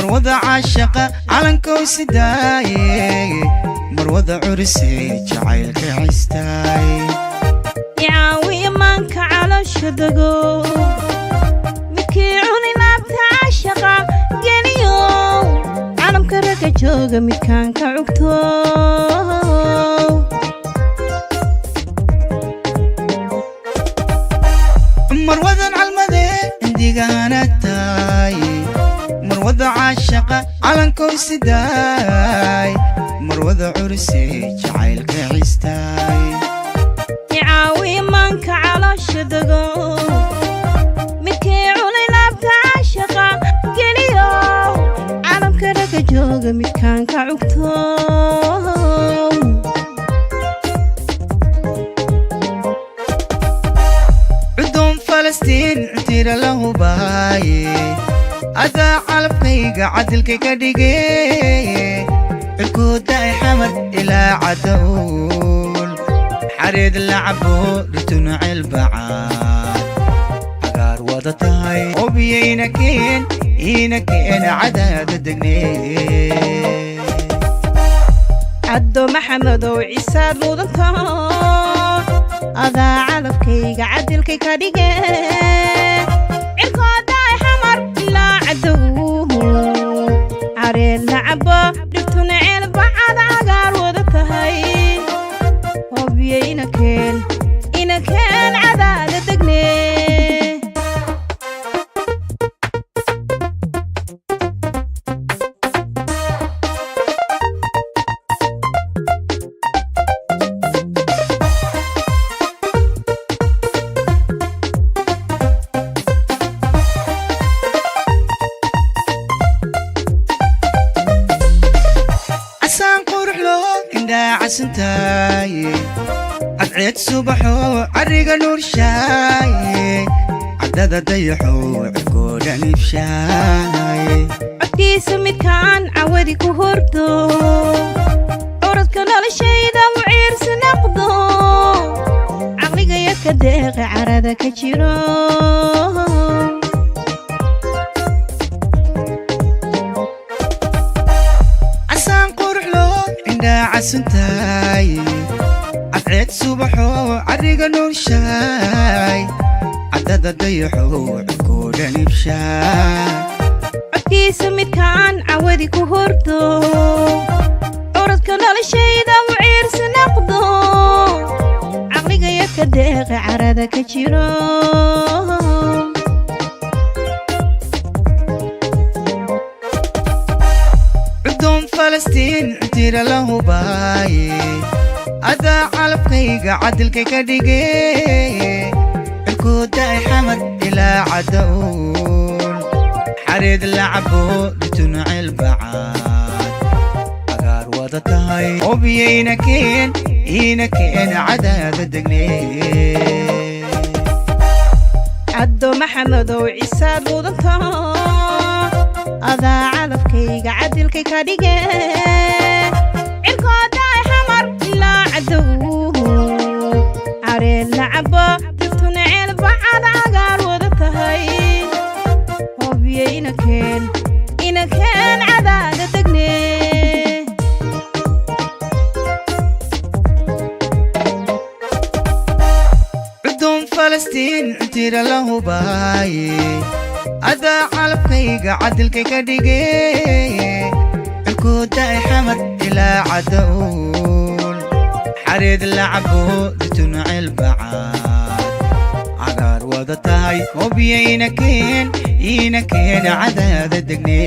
Marwada caashaqa calankow sidaaye, marwada curisay jacaylka cistaay. Icaawiya maanka caloosha dego, midkii cuni laabta caashaqa geliyo, calamka ragga jooga midkaan ka cugto. Marwadan calmadee cindigaana tahay, marwada caashaqa calankow sidaay, marwada curisay jacaylka cistaay. Icaawiya maanka caloosha dego, midkii cuni laabta caashaqa geliyo, calamka ragga jooga midkaan ka cugto. Cudoon Falastiin cuntira la hubaaye, adaa calabkayga cadilka ka dhige, cirkooda ay Xamar ilaa Cadowul, xareed la cabo dhirtuna ceelbacaad cagaar wada tahay, obiyayna keen iina keena cadaada degne. Caddo Maxamedow Ciisaad mudanto, adaa calabkayga cadilkay ka dhige, cirkoodaay Xamar ilaa Cadowuhu, careed la cabo dhibtuna ceelbacad cagaar wada tahay, hobyo inakeen inakeen cadaada degne. Casaan qurux loo indhaa casantaaye, cadceed subaxoo carriga nuurshaaye, caddada dayaxoo cirkoodhan ifshaaye. Codkiisa midkaan cawadi ku hordo, curadka noloshayda u ciirsi naqdo, caqligaya ka deeqa carada ka jiro. Casaan qurux loo indhaa casantaaye, cadceed subaxoo carriga nuurshaay, caddada dayaxoo cirkoodhan ifshaay. Codkiisa midkaan cawadi ku hordo, curadka noloshayda u ciirsi naqdo, caqligaya ka deeqa carada ka jiro. Cudoon Falastiin cuntira la hubaaye, adaa calabkayga cadilka ka dhige, cirkooda ay Xamar ilaa Cadowul, xareed la cabo dhirtuna ceelbacaad cagaar wada tahay, obiyayna keen iina keen cadaada degne. Caddo Maxamedow Ciisaad mudanto, adaa calabkayga cadilkay ka dhige, cirkoodaay Xamar ilaa Cadowuhu, careed la cabo dhirtuna ceelbacad cagaar wada tahay, hobyo inakeen inakeen cadaada degne. Cudoon Falastiin cuntira la hubaaye, adaa calabkayga cadilka ka dhige, cirkooda ay Xamar ilaa Cadowul, xareed la cabo dhirtuna ceelbacaad cagaar wada tahay, obiyayna keen iina keen cadaada degne.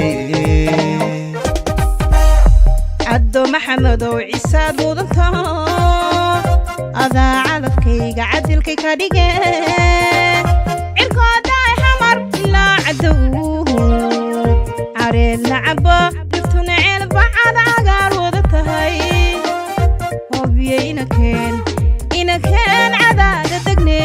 Caddo Maxamedow Ciisaad mudanto, adaa calabkayga cadilkay ka dhige, cirkoodaay Xamar ilaa Cadowuhu, careed la cabo dhirtuna ceelbacad cagaar wada tahay, hobyo inakeen inakeen cadaada degne.